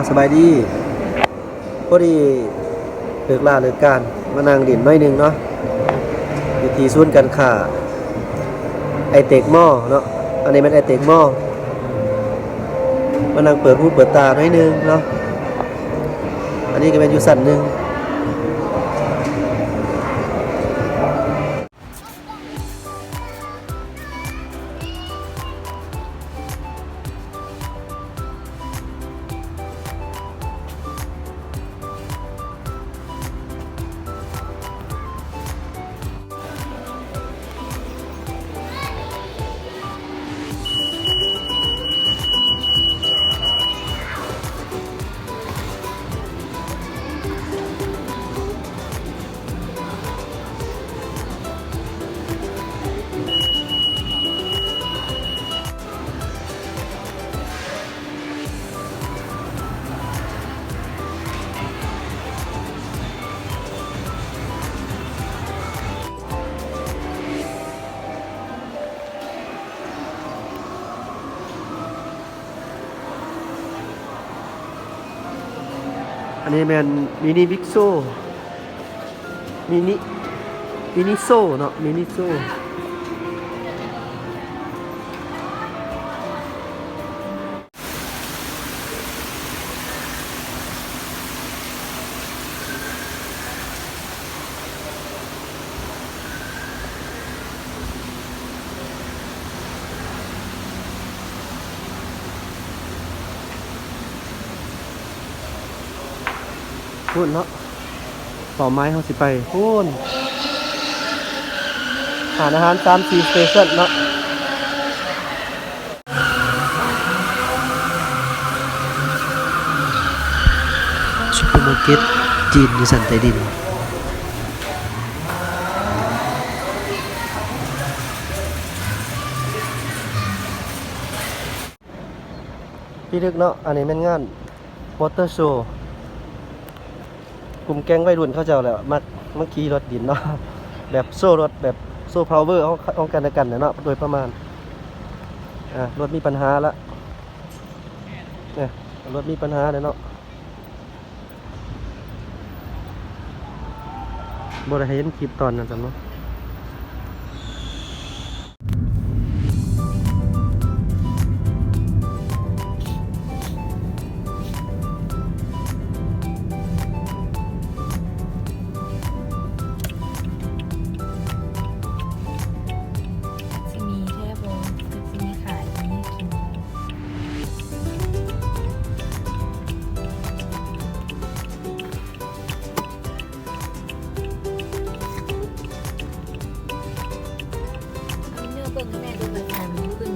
ສະບາຍດີ ພໍດີເລີກລາເລີກການ ມານັ່ງຫຼິ້ນໜ້ອຍໜຶ່ງເນາະ ຢູ່ທີ່ສູນການຄ້າໄອເຕັກມໍເນາະ ອັນນີ້ແມ່ນໄອເຕັກມໍ ມານັ່ງເປີດຫູເປີດຕາໜ້ອຍໜຶ່ງເນາະ ອັນນີ້ກໍແມ່ນຢູ່ຊັ້ນໜຶ່ງ. ອັນນີ້ແມ່ນມິນິບິກໂຊ ມິນິ ມິນິໂຊເນາະ ມິນິໂຊ. ພຸ້ນເນາະ ເປົ້າໝາຍເຮົາຊິໄປພຸ້ນ ຮ້ານອາຫານສາມສີ່ສະເຕຊັນເນາະ. ຊຸບເປີມາເກັດຈີນຢູ່ຊັ້ນໃຕ້ດິນ ພິລຶກເນາະ. ອັນນີ້ແມ່ນງານມໍເຕີໂຊ ກຸ່ມແກັງໄວລຸ້ນເຂົາເຈົ້າແຫຼະ ມັກ ມັກຂີ່ລົດດິນເນາະ ແບບໂຊລົດ ແບບໂຊພາວເວີຂອງ ຂອງກັນແລະກັນແຫຼະເນາະ ໂດຍປະມານ. ອ່າ ລົດມີບັນຫາລະ ນີ້ ລົດມີບັນຫາແລ້ວເນາະ ບໍ່ໄດ້ໃຫ້ເຫັນຄລິບຕອນນັ້ນຊ້ຳເນາະ. ຊິມີແທ້ບໍ່ ຄືຊິມີຂາຍ ມີໃຫ້ກິນບໍ່? ເອົາເນື້ອເບິ່ງໃຫ້ແນ່ເດີ ວ່າຂາຍມັນຂຶ້ນ.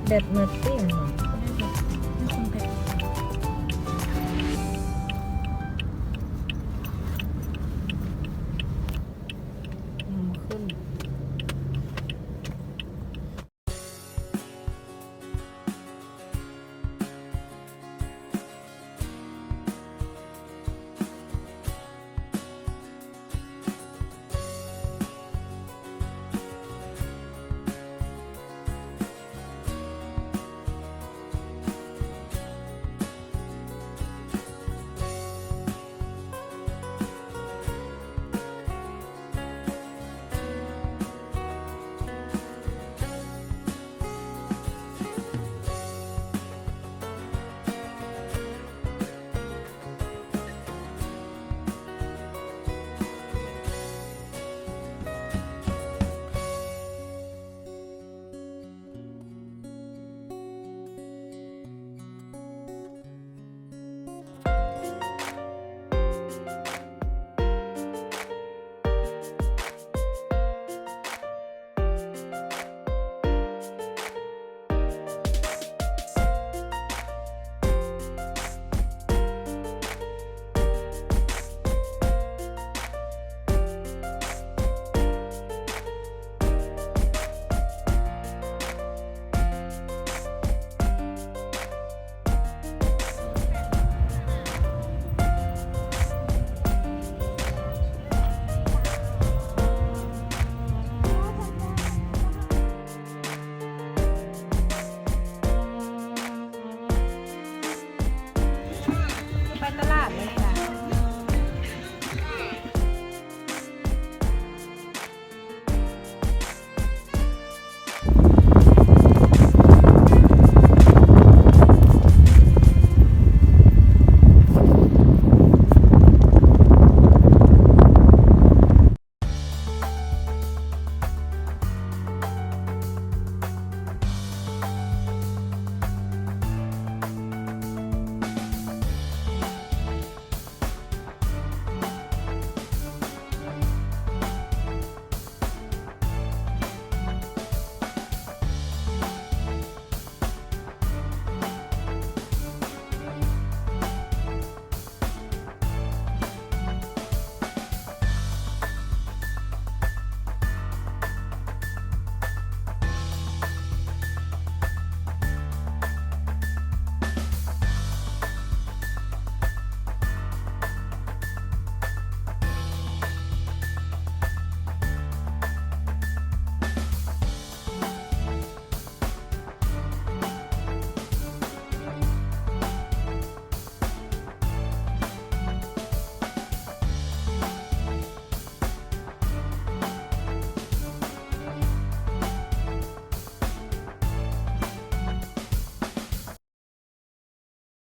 ເປີດລະ ແບັດໝົດ.